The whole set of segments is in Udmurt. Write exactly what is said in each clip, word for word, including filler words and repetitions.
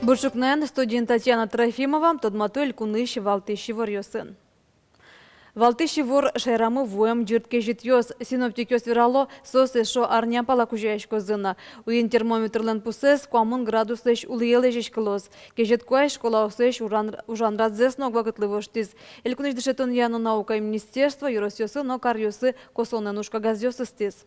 Бур ӵукнаен, студиын Татьяна Трофимова. Тодмато элькунысь валтӥсь иворъёсын. Валтӥсь ивор: шаерамы вуэм ӟырт кезьытъёс. Синоптикъёс верало, соос эшшо арня пала кузёяськозы на. Уин термометрлэн пусэз куамын градуслэсь улӥе лэзиськылоз. Кезьыт куазь школаослэсь ужан, ужанрадзэс но ог вакытлы воштӥз. Элькунысь дышетонъя но наукая министерство ёросъёсы но каръёсы косонэн уж кагазъёс ыстӥз.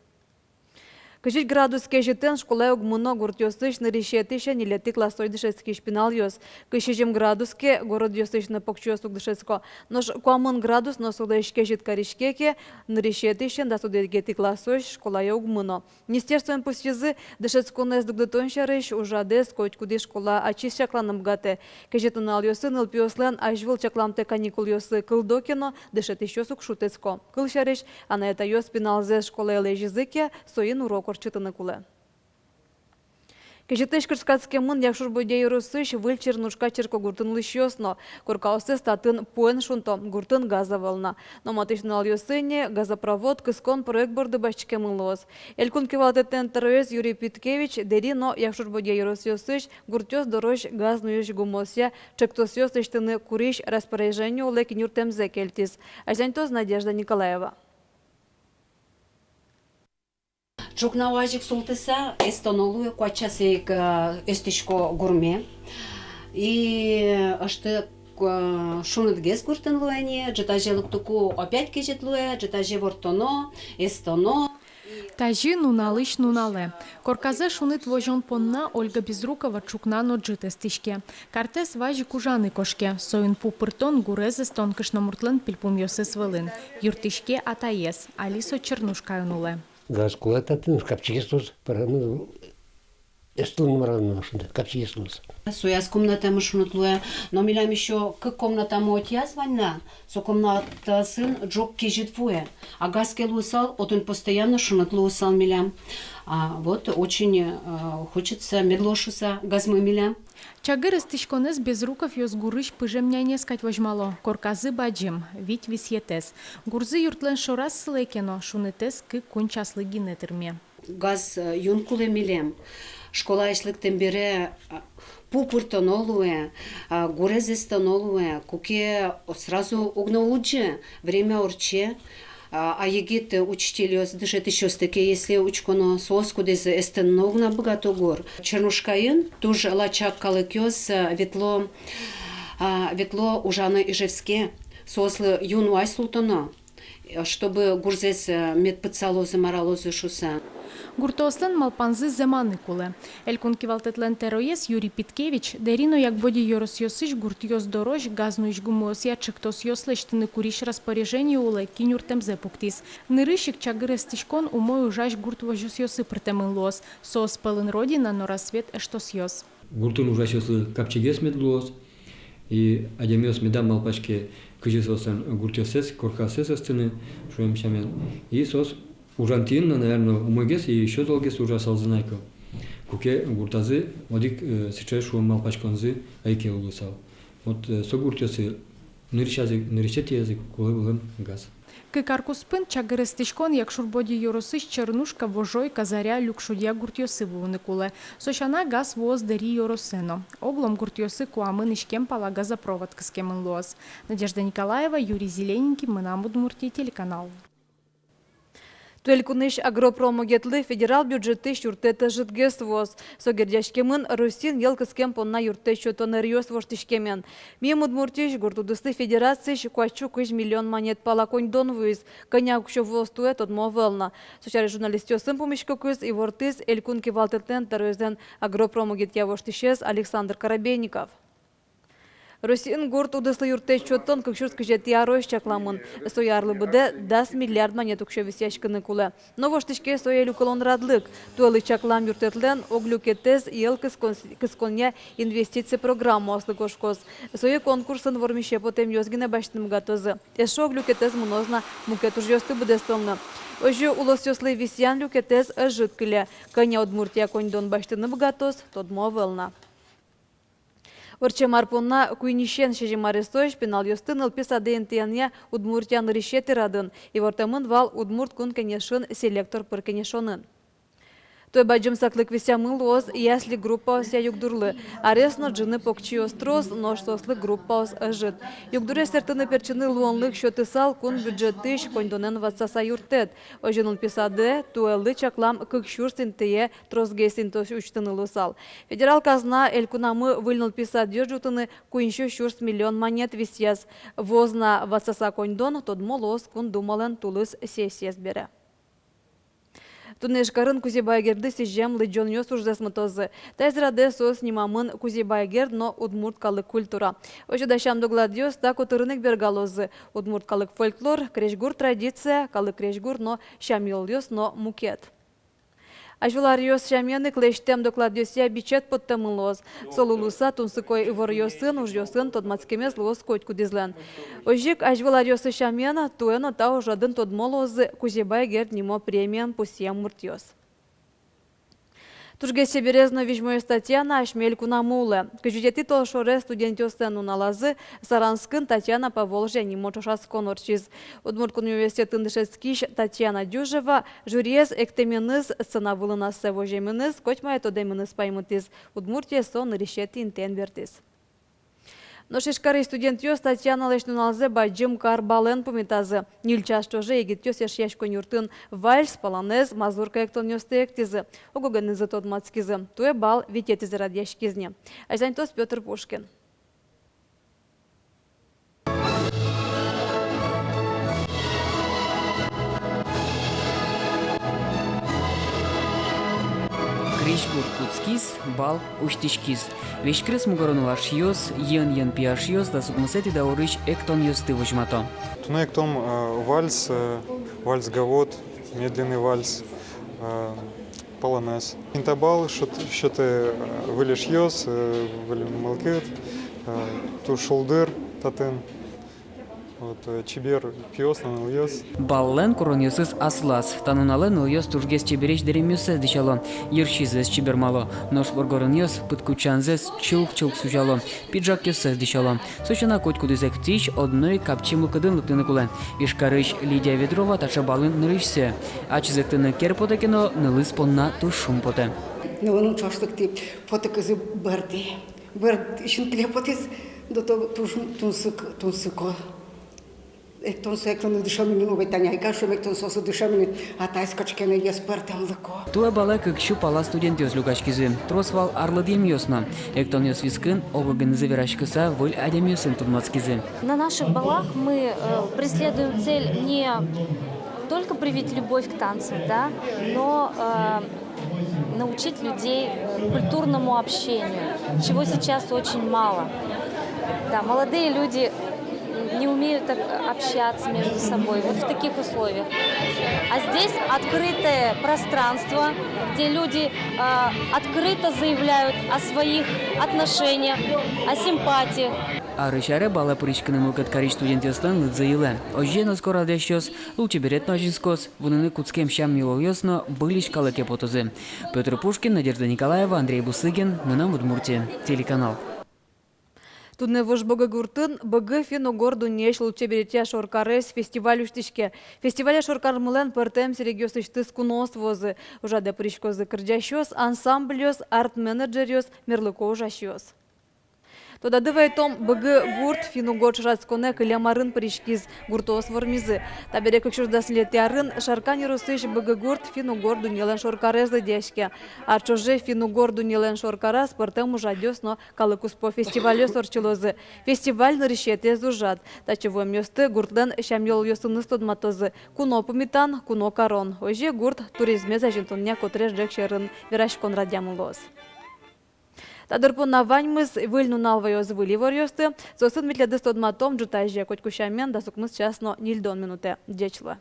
Кызь вить градус кезьытэн школае уг мыно гуртъёсысь нырысетӥысен ньылетӥ классозь дышетскись пиналъёс. Кызь сизьым градус ке, городъёсысь но покчиос уг дышетско. Нош куамын градус но солэсь кезьыт кариське ке, нырысетӥысен дас одӥгетӥ классозь школае уг мыно. Министерствоын пусйизы, дышетсконэз дугдытон сярысь ужрадэз котькудӥз школа ачиз чакланы быгатэ. Кезьыт нуналъёсы нылпиослэн азьвыл чакламтэ каникулъёссы кылдо ке но, дышетӥсьёс уг шутэтско. Кылсярысь, анай-атайёс пиналзэс школае лэзизы ке, соин урок ортчытыны кулэ. Кезьытлэсь кырскатскемын Якшур-Бӧдья ёросысь Выль Чернушка черкогуртын улӥсьёс но. Коркаоссэс татын пуэн шунто, гуртын газ ӧвӧл на. Но матысь нуналъёсы ини газопровод кыскон проект борды басьтӥськемын луоз. Элькун кивалтэтлэн тӧроез Юрий Питкевич Дэри но Якшур-Бӧдья ёросъёсысь гуртъёс дорозь газ нуись гумыосъя ӵектосъёс лэсьтыны курись распоряжение улэ киньюртэмзэ кельтӥз. Азьланьтоз Надежда Николаева. Ӵукна уазик султыса, эстоно луэ, куать часэ ик, э, эстӥсько гурме. И ышты, э, шунытгес гуртын луэ ни, ӝытазе лыктыку опять кезьыт луэ, ӝытазе ворттоно, эстоно. Тазьы нуналысь нуналэ. Корказэ шуныт возён понна Ольга Безрукова ӵукна но ӝыт эстӥське. Картэз вазь ик ужаны кошке, соин пу пыртон, гурез эстон кышномуртлэн пельпумъёсыз вылын. Юрттӥське атаез, али со Чернушкаын улэ. Газ кулэ татын, капчигес луоз, пӧраны, эстон мар-а, но шунды, капчигес луоз. Сояз комнатамы шуныт луэ, но милям ещё кык комнатамы отӥяз вань на, со комнатаосын ӝог кезьыт вуэ. А газ ке луысал, отын постоянно шуныт луысал милям. А, вот очень, э, хочется, мед луоз шуса газмы милям. Чагыр эстӥськонэз Безруковъёс гурысь пыжем нянез кадь возьмало. Корказы бадӟым, вить висъетэз. Гурзы юртлэн шораз сылэ ке но, шунытэз кык-куинь часлы гинэ тырме. Газ, э, юн кулэ милем. Школаысь лыктэм бере, э, пу пыртоно луэ, э, гурез эстоно луэ, куке сразу уг но улӟы, время ортче. А, а егит, э, учительёс, дышетӥсьёсты ке если учконо, соос кудӥз эстыны но уг на быгато гур. Чернушкаын туж лачак калыкъёс, э, ветло, а, ветло ужаны Ижевске, соослы юн вазь султоно, э, чтобы гурзэс, э, мед пытсалозы, маралозы шуса. Гуртоослэн малпанзы зэманы кулэ. Элькун кивалтэтлэн тӧроез Юрий Питкевич Дэри но Якбоди ёросъёсысь гуртъёс дорозь газ нуись гумыосъя ӵектосъёс лэсьтыны курись распоряжение улэ киньюртэмзэ пуктӥз. Нырысь ик чагыр эстӥськон умой ужась гурт возёсъёсы пыртэмын луоз. Соос пӧлын «Родина» но «Рассвет» эштосъёс. Гуртын ужасьёслы капчигес мед луоз, и адямиос медам малпаське, кызьы соослэн гуртъёссэс, коркаоссэс эстыны, шуэм сямен. И соос ужан тӥын но, наверно, умойгес и ещё золгес ужасалзы на ик. Куке гуртазы одӥг, э, сыӵе, шуом, малпаськонзы ӧй ке луысал. Вот, э, со гуртъёсы нырысетӥяз ик, нырысетӥяз ик кулэ вылэм газ. Кык ар куспын чагыр эстӥськон Якшур-Бӧдья ёросысь Чернушка, Вожойка, Заря, Люкшудья гуртъёсы вуыны кулэ. Со сяна газ вуоз Дэри ёросэ но. Оглом гуртъёсы куамын иськем пала газопровод кыскемын луоз. Надежда Николаева, Юрий Зелененький, «Мынам Удмуртие» телеканал. Туэ элькунысь агропромогетлы федерал бюджетысь юрттэт ӧжытгес вуоз. Со герӟаськемын Россиын йӧл кыскем понна юрттэт сётон ӧръёс воштӥськемен. Миым Удмуртиысь гурт удыслы федерациысь куать сю кызь миллион манет пала коньдон вуиз. Кӧня уксё вуоз туэ, тодмо ӧвӧл на. Со сярысь журналистъёсын пумиськыкуз ивортӥз элькун кивалтэтлэн тӧроезлэн агропромогетъя воштӥсез Александр Коробейников. Россиын гурт удыслы юрттэт сётон кык сюрс кызетӥ арозь чакламын. Со арлы быдэ дас миллиард манет уксё висъяськыны кулэ. Но воштӥське сое люкылон радлык. Туэлы чаклам юрттэтлэн ог люкетэз йӧл кыскон, кысконъя инвестици программаослы кошкоз. Сое конкурсын вормисе потэмъёс гинэ басьтыны быгатозы. Эшшо ог люкетэз мыноз на мукет ужъёсты быдэстонлы. Озьы улосъёслы висъян люкетэз ӧжыт кыле. Кӧня Удмуртия коньдон басьтыны быгатоз, тодмо ӧвӧл на. Ортчем ар понна куиньысен сизьым аресозь пиналъёсты нылпи садэ интыянъя Удмуртия нырысетӥ радын. Ивортэмын вал Удмурт Кун Кенешын селектор пыр кенешонын. Туэ бадӟым саклык висъямын луоз ясли группаосъя югдурлы. Арес но ӝыны покчиос трос, нош соослы группаос ӧжыт. Югдурез сэртыны-пертчыны луонлык сётысал кун бюджетысь коньдонэн ватсаса юрттэт. Озьы нылпи садэ туэлы чаклам кык сюрс интые тросгес интыос усьтыны луысал. Федерал казна элькунамы выль нылпи садъёс ӝутыны куинь сю сюрс миллион манет висъяз. Вуоз на ватсаса коньдон тодмо луоз Кун Думалэн тулыс сессиез бере. Туннэ Ижкарын Кузебай Гердысь сӥзем лыдӟонъёс ужзэс мытозы. Таиз радэ соос нимамын «Кузебай Герд но удмурт калык культура». Озьы дасям докладъёс та котырын ик бергалозы: удмурт калык фольклор, крезьгур традиция, калык крезьгур но сям-йылолъёс но мукет. Азьвыл аръёс сямен ик лэсьтэм докладъёсъя бичет поттэмын луоз. Солы луыса тунсыко иворъёсын, ужъёсын тодматскемез луоз котькудӥзлэн. Озьы ик азьвыл аръёсы сямен, туэ но та ужрадын тодмо луозы Кузебай Герд нимо премиен пусъем муртъёс. Тужгес чеберез но визьмоез Татьяна асьме элькунамы улэ. Кызь витетӥ толшоре студентъёслэн нуналазы Саранскын «Татьяна Поволжья» нимо ӵошатскон ортчиз. Удмурт кун университетын дышетскись Татьяна Дюжева жюриез эктэменыз, сцена вылын ассэ воземеныз, котьмае тодэменыз паймытӥз. Удмуртие со нырысетӥ интыен бертӥз. Нош Ижкарысь студентъёс Татьяналэсь нуналзэ бадӟым кар балэн пумитазы. Ньыль час ӵоже егитъёс Эшъяськон юртын вальс, полонез, мазурка эктонъёсты эктӥзы, ог-огенызы тодматскизы. Туэ бал витетӥзэ радъяськиз ни. Азьланьтоз Пётр Пушкин. Крезьгур кутскиз, бал усьтӥськиз. Веськрес мугоро нылашъёс, йӧн-йӧн пияшъёс дас укмысэтӥ даурысь эктонъёсты возьмато. Туннэ эктом, э, вальс, э, вальс-гавот, медленный вальс, э, полонез. Интабал сёт-, сётэ, э, выль эшъёс, э, выль мылкыд, э, туж шулдыр татын. Вот, э, чебер пиос но нылъёс. Баллэн куронъёсыз аслаз. Та нуналэ нылъёс тужгес чебересь дэремъёссэс дӥсяло, йырсизэс чебермало. Нош воргоронъёс пыдкутчанзэс чылк-чылк сузяло, пиджакъёссэс дӥсяло. Со сяна, котькудӥз эктӥсь одно ик капчи мылкыдын лыктыны кулэ. Ижкарысь Лидия Ведрова таӵе балын нырысьсэ. Ачиз эктыны кер потэ ке но, нылыз понна туж шумпотэ. Нылы но ӵош лыктӥ, потыкызы бӧрдӥ. Бӧрдӥсьын кыле потӥз, до того туж тунсык-, тунсыко. Эктон со эктон дышемын ини, мон ведь тани ай ке, шуом, эктон соос дышемын ини, а таиз кыӵе ке но ӧз пӧртэм лыко. Туэ балэ кык сю пала студентъёс люкаськизы. Трос вал арлыдъемъёс но. Эктонъёс вискын ог-огенызы вераськыса выль адямиосын тодматскизы. На наших балах мы, э, преследуем цель не только привить любовь к танцам, да, но, э, научить людей, э, культурному общению, чего сейчас очень мало. Да, молодые люди не умеют так общаться между собой, вот в таких условиях. А здесь открытое пространство, где люди, э, открыто заявляют о своих отношениях, о симпатиях. Арысь аре балэ пыриськыны мылкыд карись студентъёслэн лыдзы йылэ. Озьыен, оскон радъясьёс, лулчеберет но азинскоз, вуныны кутскем сям-йылолъёс но выльысь калыке потозы. Пётр Пушкин, Надежда Николаева, Андрей Бусыгин, «Мынам Удмуртие» телеканал. Туннэ вуж Быгы гуртын «Быгы финн-угор дуннеысь лулчеберетъя шоркарез» фестиваль усьтӥське. Фестивале шоркармылэн пӧртэм сэрегъёсысьтыз куноос вуозы. Ужрадэ пыриськозы кырӟасьёс, ансамбльёс, арт-менеджеръёс, мерлыко ужасьёс. Тодады вайытом, Быгы гурт финн-угор ӵошатсконэ кылем арын пыриськиз, гуртоос вормизы. Табере кык сюрс дас ньылетӥ арын Шаркан ёросысь Быгы гурт финн-угор дуннелэн шоркарез лыдъяське. Ар ӵоже финн-угор дуннелэн шоркараз пӧртэм ужрадъёс но калыккуспо фестивальёс ортчылозы. Фестиваль нырысетӥез ужрад. Татчы вуэмъёсты гуртлэн сям-йылолъёсыныз тодматозы. Куно пумитан, куно карон. Озьы гурт туризмез азинтонъя котырес ӝӧк сьӧрын вераськон радъямын луоз. Та дыр понна ваньмыз. Выль нунал ваёз выль иворъёсты. Соосын ми тӥледыз тодматом ӝытазе, котьку сямен, дас укмыс час но ньыльдон минутэ. Ӟеч луэ.